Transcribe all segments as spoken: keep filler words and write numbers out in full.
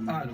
Alo.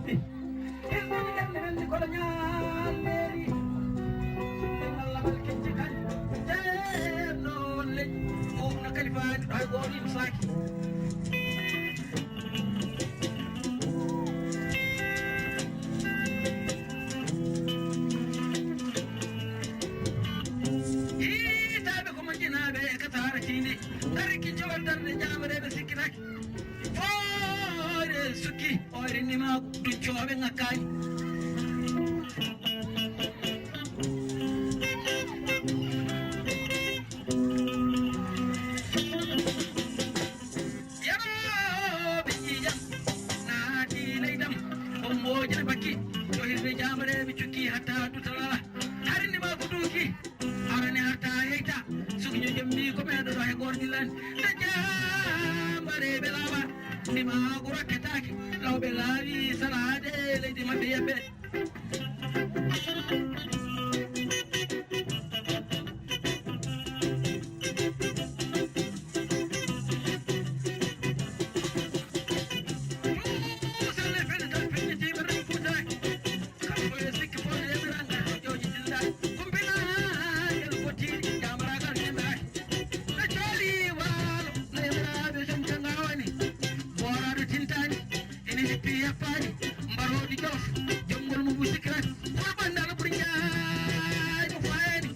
Hirnaani gannde men ndi kolonial leeri. Ɗemngal laɓal kecce kadi. Ceerno on leƴƴi. Ɗum no kalifaani ɗo e goonɗin saaki. Yiitaaɓe ko moƴƴinaaɓe e kasaara tiinde. Garki cowal darde jaamareeɓe sikkitaaki. Fooyre sukki, fooyre ndimaagu, duccooɓe ŋakkaani. Yarooɓe ƴiiƴam, naati leydam, on moojina bakki, to hirde jaamareeɓe cukki hatta dutala. Hari ndimaagu duuki. Arani harta heyta, sukño jemmi ko meɗo ɗo e gordilan. Nde jambare ɓe laawa, ndimaagu rokketaaki, lawɓe laawi salaade leydi maɓɓe yebbe. Salle fenata feññitiiɓe rem fuutaaki. Kamɓe sikki fo yamiran ka jooji dilla. Kumpina kel fotiiɗi jamaragal yamirai. Ɓe cooli waalo no yamiraaɓe jom ka ngawani. Booraaɗo tintaani. Ene hippi heppaani. Mbarooɗi jolof. Jomngol mo busikirat. Wuro ɓanndaano ɓuri njaay mo fayaani.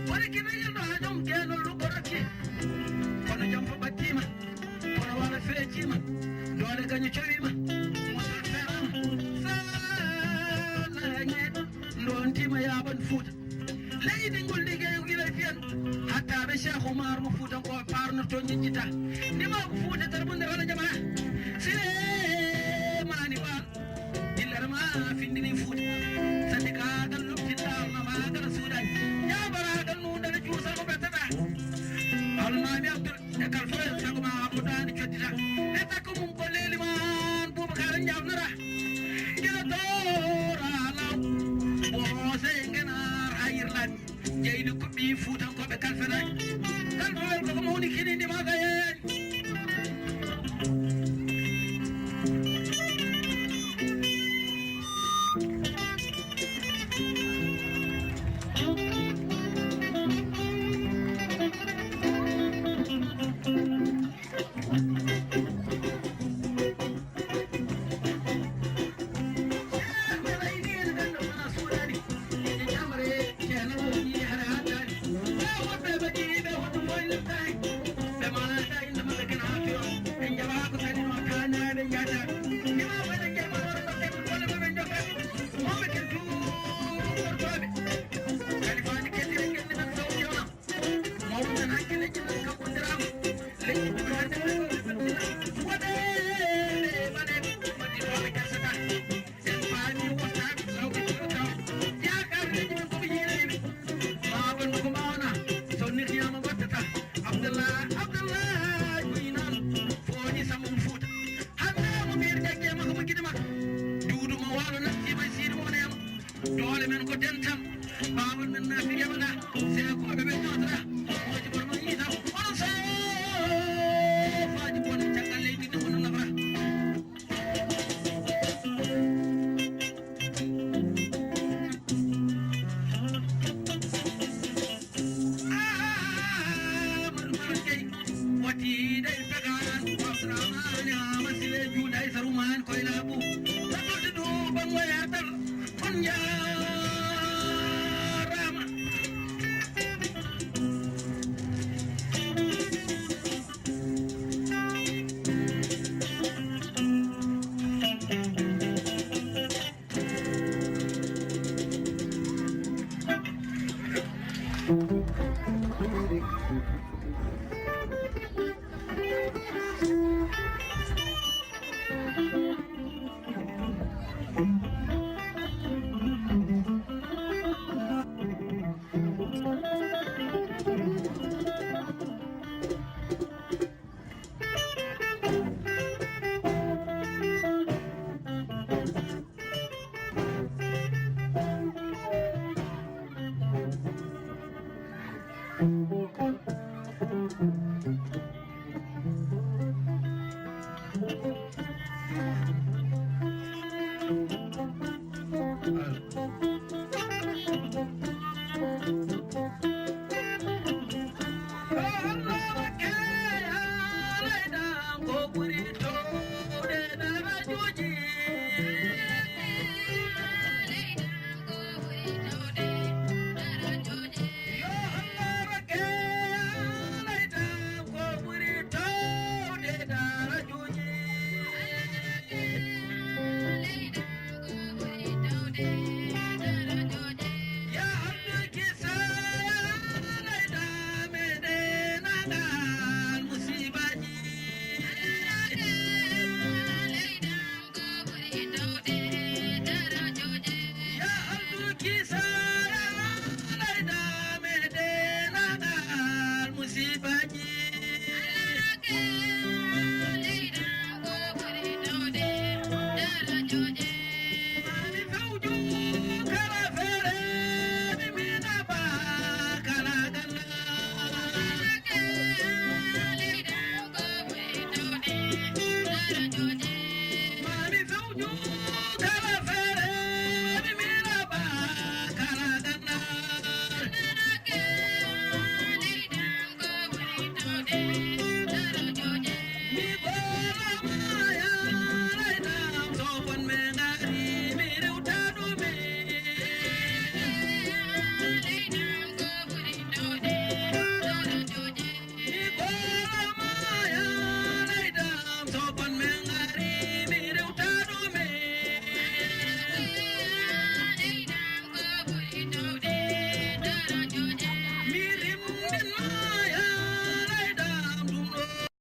Woni kino yilɗo haa jom keenol ɗo ɓoraki. Kono jam fo ɓattiima, kono wala feeciima, doole gaño cowiima, musol feeraama. Sala ñeeɗo, ndontiima yaaɓan Fuuta. Leydi ngol liggey o gila fiyan. Hatta ɓe Cheikh Oumar mo Fuutankooɓe paarnoto ñiññita. Ndimaagu Fuuta tar bunde wala jamana. Silemani Baal. Dillere ma findini Fuuta. Sadi kaagal lubtinɗa alma maagal suuɗani. Ñaabaragal nundere cuusal mo ɓettata. Almaami Abdul e kal fof sago ma ko daande coddita. E takko mum ko leeli man Boubacar Ndiaye nara. Gila toora law. Boose ngenar ha Irlande. Jeydi ko ɓii Fuutankooɓe kalfenaaki. Kalfewel koko mawni kinindi ma gayani. Mawɓe men hakkille ƴinnal kaɓɓodiraama. Leƴƴi ɓuri hannde ɓuri ɗo ɓe ɓuri. Waɗeede waɗeede. Waɗi ɗo ɓe garsata. En paami wottaaɓe sawɓe ɗiɗo taw. Yaakaar leƴƴi men ko ɓe yiiɗiiɓe. Maa won ko mbaawna. So nirɗiyaama mbattata. Abdallah, Abdallah, ko inal. Fooñi Samba Fuuta. Hannde mo mbiyen jagge makko mo gide makko. Duudu mo waalo nattiima e siidi mo neema. Doole men ko dental. Baawol men naafiri abada. Seekooɓe ɓe ñootata. Mooji bor mo yiita. Onon sofaaji bone caggal leydi ndi wona nafra. Amadou Mara Gueye. Watiiɗe pegaan. Abdourahmane Amasile Juuɗa e Saruman koye laaɓu. Waɗorde ɗo banngo yaatal. On njaaraama.